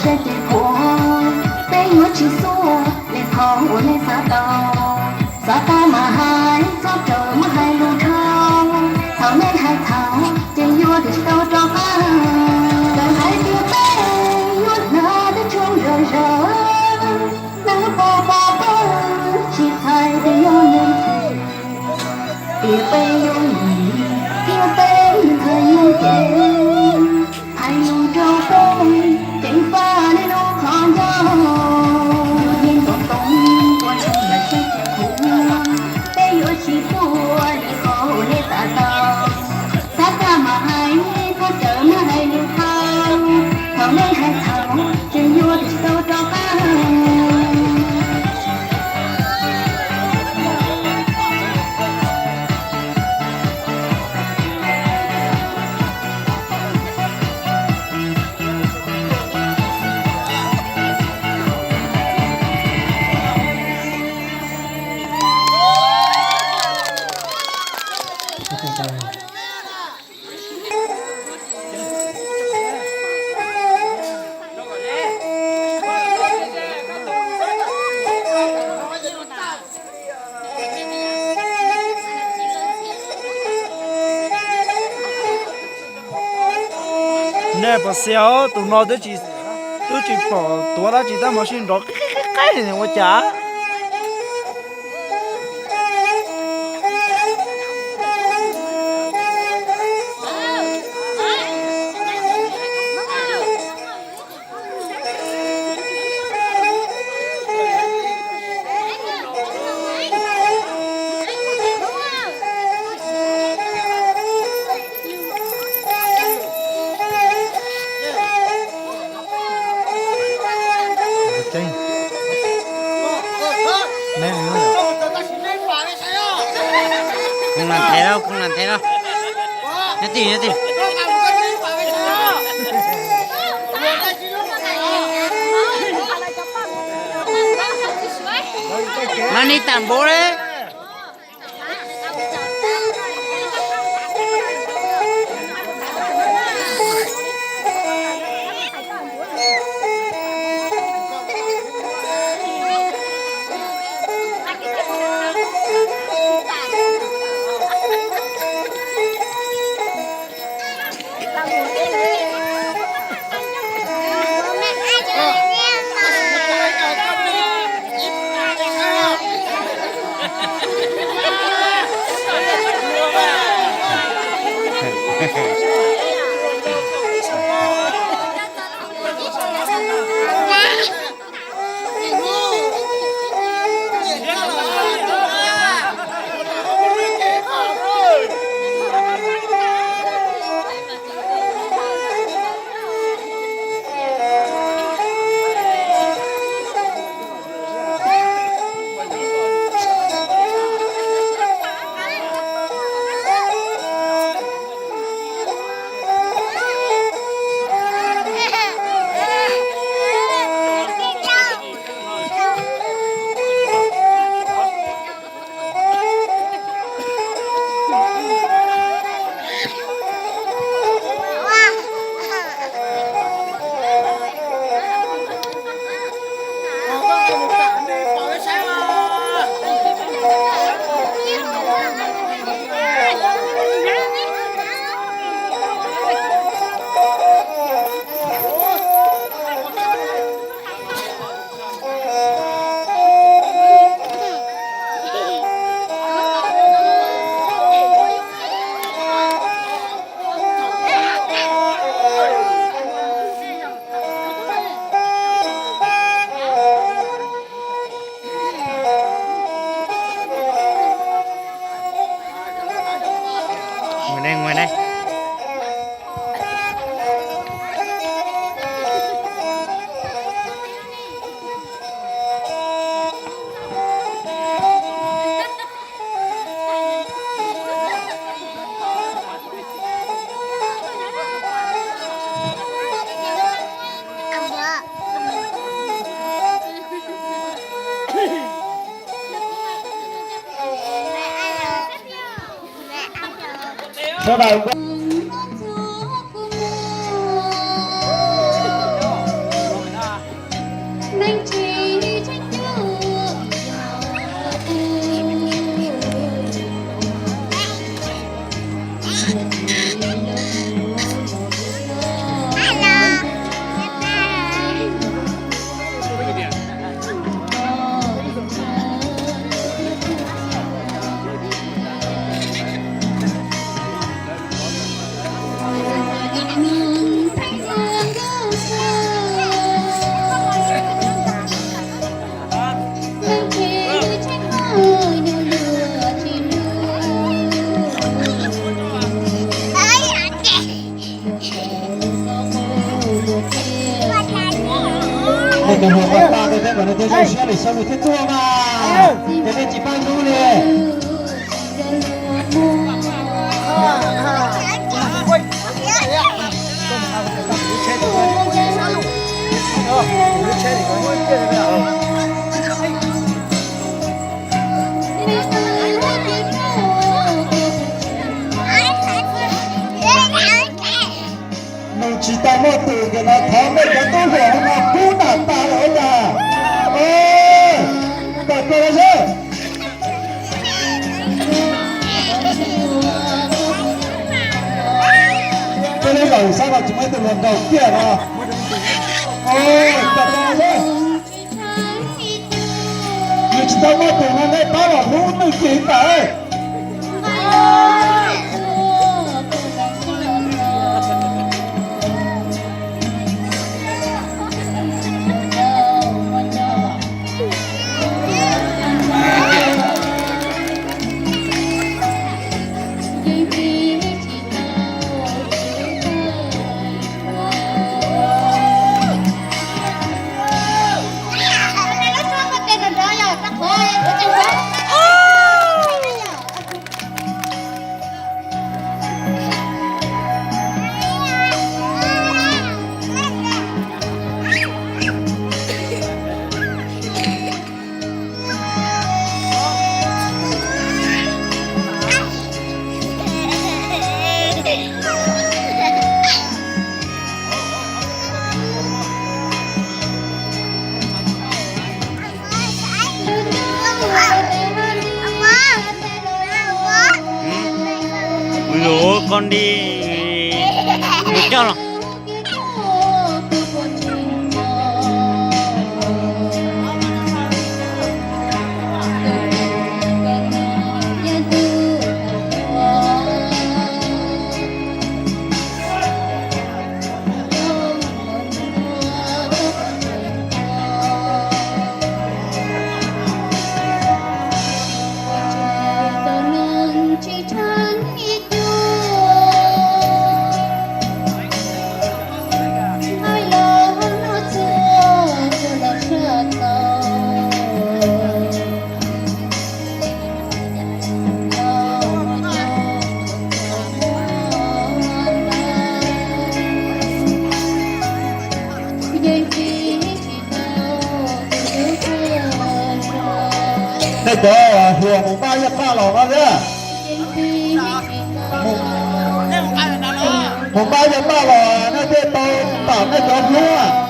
Saib tes kuv, peb yuav tsis xuas li qhov uas nej xav tau. Xav tau mas hais, txhob rawm muab hais lus dhau. Thaum nej hais txhaum ces yuav tsis tau rov qab. Lawv hais tias peb yuav hnav teb chaws zom zaws, lawv pom pom peb tsis txhais tias yog neeg, tias peb yooj yim thiab peb ntxhais yooj yim. Hais lus rau peb ceev faj nej lub qhov ncauj. Yog nej ntaus ntoo ua rau lawv saib tes kuv, peb yuav tsis xuas li qhov uas nej xav tau. Xav tau mas hais, txhob rawm muab hais lus dhau. Thaum nej hais txhaum ces yuav tsis tau rov qab. Nej pom xiaus, tus no twb tsis, twb tsis pom tuav dab tsi tab mas sib nrov qib qib qib qib li ua cas. Koob las nthe lauj, koob las nthe lauj. Nyob twj ywm, nyob twj ywm. Mas nej tam npaum li. Sawv daws, Nej tus hluas nkauj pab tej thiab kom nws thiaj zoo siab lwm xyoo nws thiaj tuaj mas, ces nej tsis pab hlub li. Nws tsis tau muaj tus kiag no, thov nej cov tub hluas no kub nram tas lawm ua cas. Tawm plaws los seb. Peb lub zos Xab Los tsis muaj ib tug hluas nraug kiag no. Tawm plaws los seb. Nws tsis tau muaj tus no, nej pab los hlub nws kiag ib tag. Lus con đi, lus coj los. Nej cov hluas mus npaj yaj paj los no thiab. Mus npaj yaj paj los nej thiaj tau pam nej cov hlub.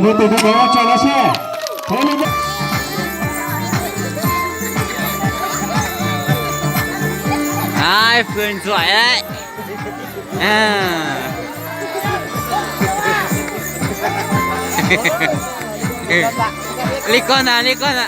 Lwm tus tus ua tsaug los seb. Ai, fwj ntxuam. Li ko na, li ko na.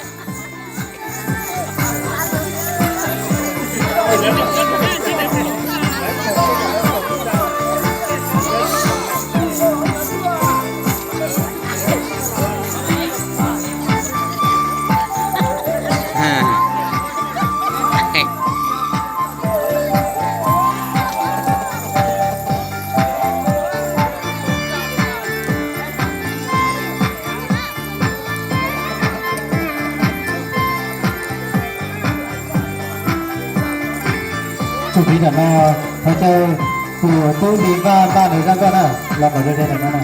Txuj tiv ntawm no, thov caw tus tub Li Vaj npaj nws zaj nkauj na, los kom zoo zoo ntawm no na.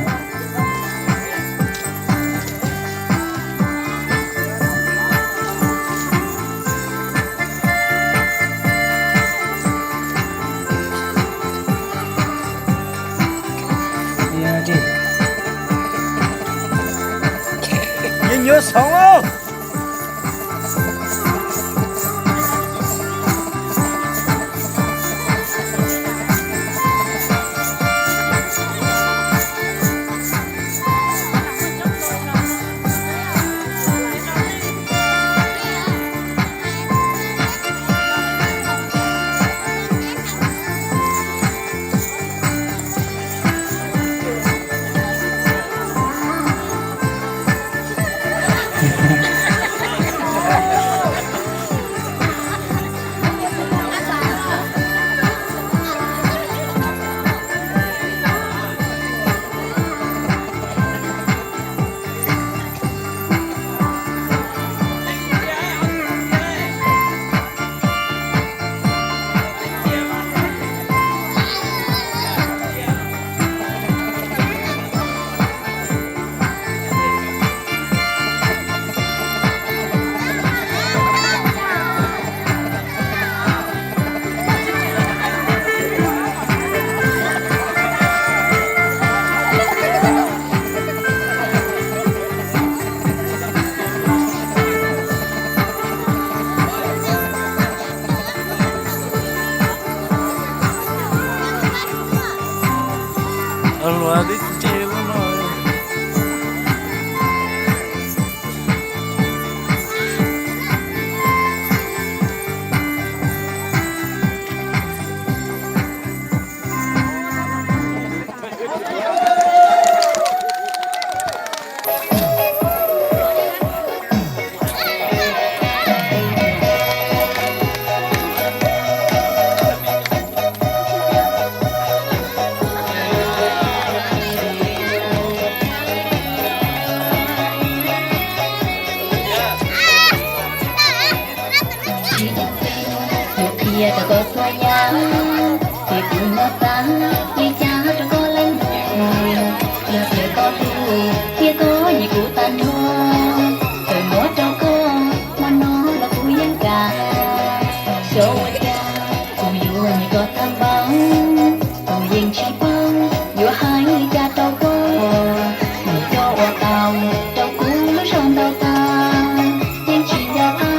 Yeej nyuaj soov. Tsis yog tias yuav qhia rau koj txhua yam, ces kuv no xav li cas rau koj leej mus. Yog tias koj hlub thiab koj nyiam kuv tag nrho, txawm muab rau koj hmo no los kuv yeej kam. Xyov ua cas kuv yuav nyiam koj tag npaum, kuv yeej tsis paub yuav hais li cas rau koj. Nim coj ua tau rau kuv lub zog ntau tag, yeej tsis nco qab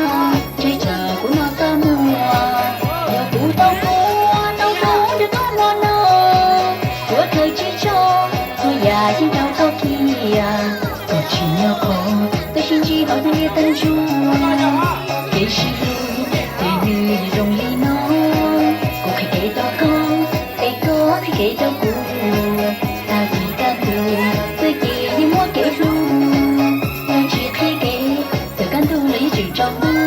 ntshe tsam kuv no txaj muag. Yog kuv tau tua tau tua nrog koj hmo no, ua raws tsis tso, txhua yam yeej rau tau kiag. Koj tsis nyob qhov twg sib ntsib hauv ntiaj teb ntsuab, kev sib hlub ces nws zoo li no. Kuv qhia kev rau koj, es koj qhia kev rau kuv. Tag kis kaj ntug txawm ces yeej muaj kev hlub, tsis qhia kev txawm kaj ntug los yeej tseem tsaus ntuj.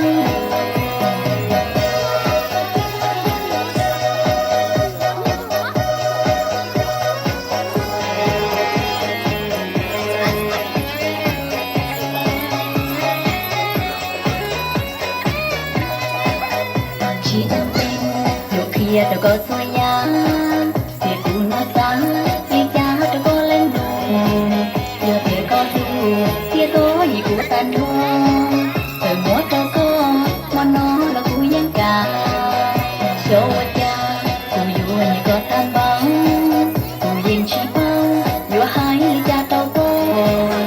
Tsis yog tias yuav qhia rau koj txhua yam, tiam kuv no xav li cas rau koj leej mus. Yog tias koj hlub thiab koj nyiam kuv tag nrho, txawm muab rau koj hmo no los kuv yeej kam. Xyov ua cas kuv yuav nyiam koj tag npaum, kuv yeej tsis paub yuav hais li cas rau koj.